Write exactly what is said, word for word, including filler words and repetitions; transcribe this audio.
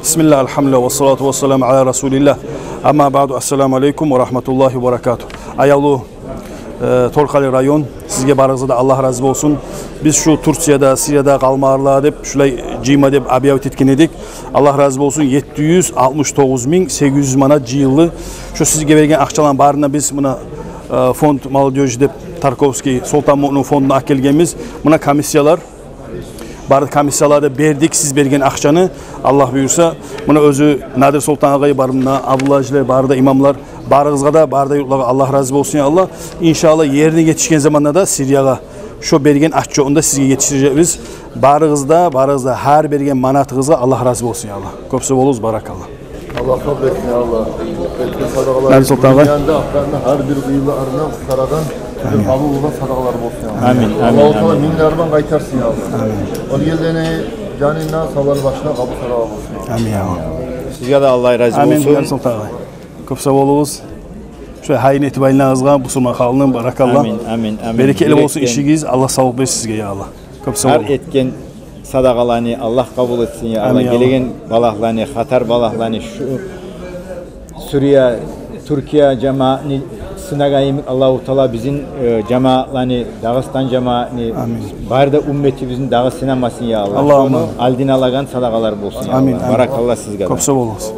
Бисмиллагь, альгьамдулиллагь, вассалату вассаламу аля расулиллагь. Амма баъду, ассаламу алейкум ва рагьматуллагьи ва баракатугь. Аявлу, э, Торкъали район, сизге барыгъызгъа да Аллагь рази болсун. Биз шу Турцияда, Сирияда къалмагъарла деп, шулай жыйма деп объявить этген эдик. Аллагь рази болсун, етти юз алтмыш тогъуз минг сегиз юз манат жыйылды. Шу сизге берген акъчаланы барын да биз муна, э, фонд молодёжи деп, Тарковский, Солтанмутну фондуна алып гелгенбиз. Муна комиссиялар, бары комиссияланы да бердик, сиз берген акъчаны, Аллагь буюрса. Муна оьзю Надир Солтан агъай бар, муна Абдулла гьажилер, бары да имамлар, барыгъызгъа да, бары да юртлагъа Аллагь рази болсун, я Аллагь. Иншаллагь, ерине етишген заманда да Сириягъа шо берген отчётну да сизге етишдирежекбиз. Барыгъыз да, барыгъыз да, гьар берген манатыгъызгъа Аллагь рази болсун, я Аллагь. Кёп сав болугъуз, баракалла. Аллагь къабул этсин, я Аллагь. Этген садагъалар Надир Солтан агъай. Дюньяда, ахыратда гьар бир къыйынларындан къутгъарагъан, бир къабул болгъан садагъалар болсун, я Аллагь. Амин, амин, Аллагьу Таала амин. Минглер булан къайтарсын, я Аллагь. Амин. Оьлгенлени жанына, савланы башына къабул садагъа болсун, я Аллагь. Амин, я Аллагь. Сизге де Аллагь рази болсун. Амин, Надир Солтан агъай. Кёп сав болугъуз. Шулай гьайын этип айланагъаныгъызгъа, бусурман халкъны, баракалла. Амин, амин, амин. Берекетли болсун ишигиз, Аллагь савлукъ берсин сизге, я Аллагь. Кёп сав болугъуз. Гьар этген садагъаланы Аллагь къабул этсин, я Аллагь. Амин, я Аллагь. Гелеген балагьланы, хатар балагьланы, шу Сирия, Туркия жамаатны сынагъан йимик, Аллагьу Таала бизин, э, жамаатланы, Дагъыстан жамаатны, амин, бары да умметибизни дагъы сынамасын, я Аллагь. Аллагьумма. Шону алдын алагъан садагъалар болсун, я Аллагь. Амин, амин. Баракалла сизге. Кёп сав болугъуз.